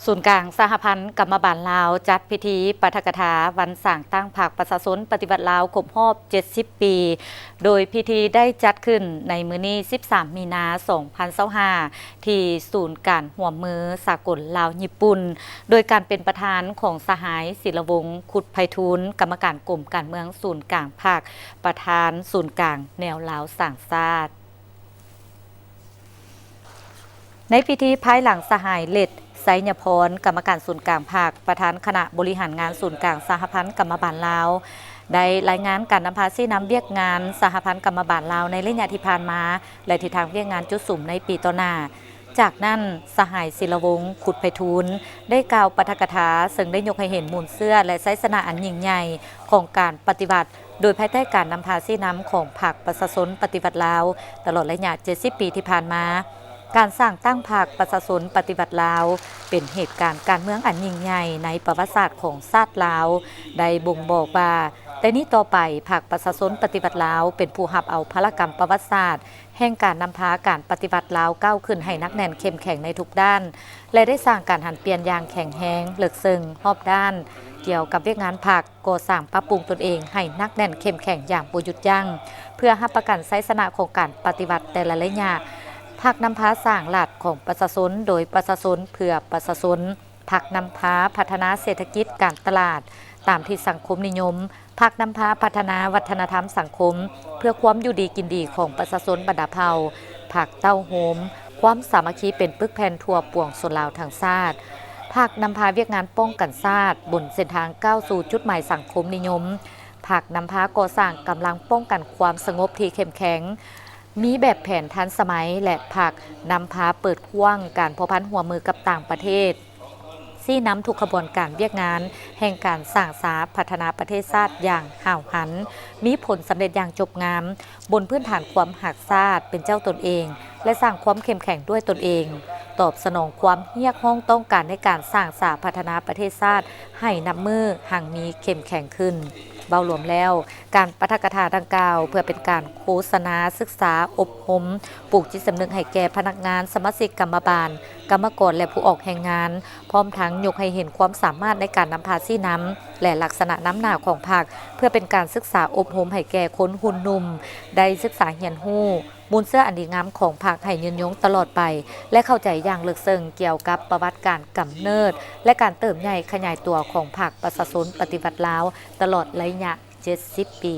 ສູນກາງສະຫະພັນກຳມະບານລາວ ຈັດພິທີປາຖະກະຖາວັນສ້າງຕັ້ງພັກປະຊາຊົນປະຕິວັດລາວຄົບຮອບເຈັດສິບປີ, ໂດຍພິທີໄດ້ຈັດຂຶ້ນໃນມື້ນີ້ ສິບສາມ ມີນາ ສອງພັນຊາວຫ້າ ທີ່ສູນການຮ່ວມມືສາກົນລາວຍີ່ປຸ່ນ ໂດຍການເປັນປະທານຂອງສະຫາຍ ສິລະວົງ ຄຸດໄພທູນ ກຳມະການກົມການເມືອງສູນກາງພັກ, ປະທານສູນກາງແນວລາວສ້າງຊາດ. ໃນພິທີພາຍຫຼັງສະຫາຍ ເລັດ ໄຊຍະພອນ ກຳມະການສູນກາງພັກ, ປະທານຄະນະບໍລິຫານງານສູນກາງສະຫະພັນກຳມະບານລາວ ໄດ້ລາຍງານການນຳພາຊີ້ນຳວຽກງານສະຫະພັນກຳມະບານລາວໃນໄລຍະທີ່ຜ່ານມາ ແລະ ທິດທາງວຽກງານຈຸດສຸມໃນປີຕໍ່ໜ້າ. ຈາກນັ້ນ, ສະຫາຍ ສິລະວົງ ຄຸດໄພທູນ ໄດ້ກ່າວປາຖະກະຖາ ເຊິ່ງໄດ້ຍົກໃຫ້ເຫັນມູນເຊື້ອ ແລະ ໄຊຊະນະອັນຍິ່ງໃຫຍ່ຂອງການປະຕິວັດ ໂດຍພາຍໃຕ້ການນຳພາຊີ້ນຳຂອງພັກປະຊາຊົນປະຕິວັດລາວ ຕະຫຼອດໄລຍະເຈັດສິບປີທີ່ຜ່ານມາ. ການສ້າງຕັ້ງພັກປະຊາຊົນປະຕິວັດລາວ ເປັນເຫດການການເມືອງອັນຍິ່ງໃຫຍ່ໃນປະຫວັດສາດຂອງຊາດລາວ, ໄດ້ບົ່ງບອກວ່າ ແຕ່ນີ້ຕໍ່ໄປ ພັກປະຊາຊົນປະຕິວັດລາວ ເປັນຜູ້ຮັບເອົາພາລະກຳປະຫວັດສາດ ແຫ່ງການນຳພາການປະຕິວັດລາວກ້າວຂຶ້ນໃຫ້ໜັກແໜ້ນເຂັ້ມແຂງໃນທຸກດ້ານ ແລະ ໄດ້ສ້າງການຫັນປ່ຽນຢ່າງແຂງແຮງ, ເລິກເຊິ່ງ, ຮອບດ້ານ ກ່ຽວກັບວຽກງານພັກ, ກໍ່ສ້າງປັບປຸງຕົນເອງໃຫ້ໜັກແໜ້ນເຂັ້ມແຂງຢ່າງບໍ່ຢຸດຢັ້ງ ເພື່ອຮັບປະກັນໄຊຊະນະຂອງການປະຕິວັດແຕ່ລະໄລຍະ. ພັກນຳພາສ້າງລັດຂອງປະຊາຊົນ ໂດຍປະຊາຊົນ ເພື່ອປະຊາຊົນ. ພັກນຳພາພັດທະນາເສດຖະກິດການຕະຫຼາດຕາມທິດສັງຄົມນິຍົມ. ພັກນຳພາພັດທະນາວັດທະນະທຳສັງຄົມ ເພື່ອຄວາມຢູ່ດີກິນດີຂອງປະຊາຊົນບັນດາເຜົ່າ. ພັກເຕົ້າໂຮມຄວາມສາມັກຄີເປັນປຶກແຜ່ນທົ່ວປວງຊົນລາວທັງຊາດ. ພັກນຳພາວຽກງານປ້ອງກັນຊາດ ບົນເສັ້ນທາງກ້າວສູ່ຈຸດໝາຍສັງຄົມນິຍົມ. ພັກນຳພາກໍ່ສ້າງກຳລັງປ້ອງກັນຄວາມສະຫງົບທີ່ເຂັ້ມແຂງ, ມີແບບແຜນທັນສະໄໝ ແລະ ພັກນຳພາເປີດກວ້າງການພົວພັນຮ່ວມມືກັບຕ່າງປະເທດ. ຊີ້ນຳທຸກຂະບວນການວຽກງານແຫ່ງການສ້າງສາພັດທະນາປະເທດຊາດຢ່າງຫ້າວຫັນ, ມີຜົນສຳເລັດຢ່າງຈົບງາມ, ບົນພື້ນຖານຄວາມຮັກຊາດເປັນເຈົ້າຕົນເອງ ແລະ ສ້າງຄວາມເຂັ້ມແຂງດ້ວຍຕົນເອງ, ຕອບສະໜອງຄວາມຮຽກຮ້ອງຕ້ອງການໃນການສ້າງສາພັດທະນາປະເທດຊາດໃຫ້ນັບມື້ຮັ່ງມີເຂັ້ມແຂງຂຶ້ນ. ເວົ້າລວມແລ້ວ, ການປາຖະກະຖາດັ່ງກ່າວ ເພື່ອເປັນການໂຄສະນາ, ສຶກສາ, ອົບຮົມ, ປູກຈິດສຳນຶກໃຫ້ແກ່ພະນັກງານ, ສະມາຊິກກຳມະບານ, ກຳມະກອນ ແລະ ຜູ້ອອກແຮງງານ, ພ້ອມທັງຍົກໃຫ້ເຫັນຄວາມສາມາດໃນການນຳພາຊີ້ນຳ ແລະ ລັກສະນະນຳໜ້າຂອງພັກ, ເພື່ອເປັນການສຶກສາອົບຮົມໃຫ້ແກ່ຄົນຮຸ່ນໜຸ່ມ ໄດ້ສຶກສາຮຽນຮູ້ມູນເຊື້ອອັນດີງາມຂອງພັກໃຫ້ຍືນຍົງຕະຫຼອດໄປ ແລະ ເຂົ້າໃຈຢ່າງເລິກເຊິ່ງກ່ຽວກັບປະຫວັດການກຳເນີດ ແລະ ການເຕີບໃຫຍ່ຂະຫຍາຍຕົວຂອງພັກປະຊາຊົນປະຕິວັດລາວ ຕະຫຼອດໄລຍະເຈັດສິບປີ.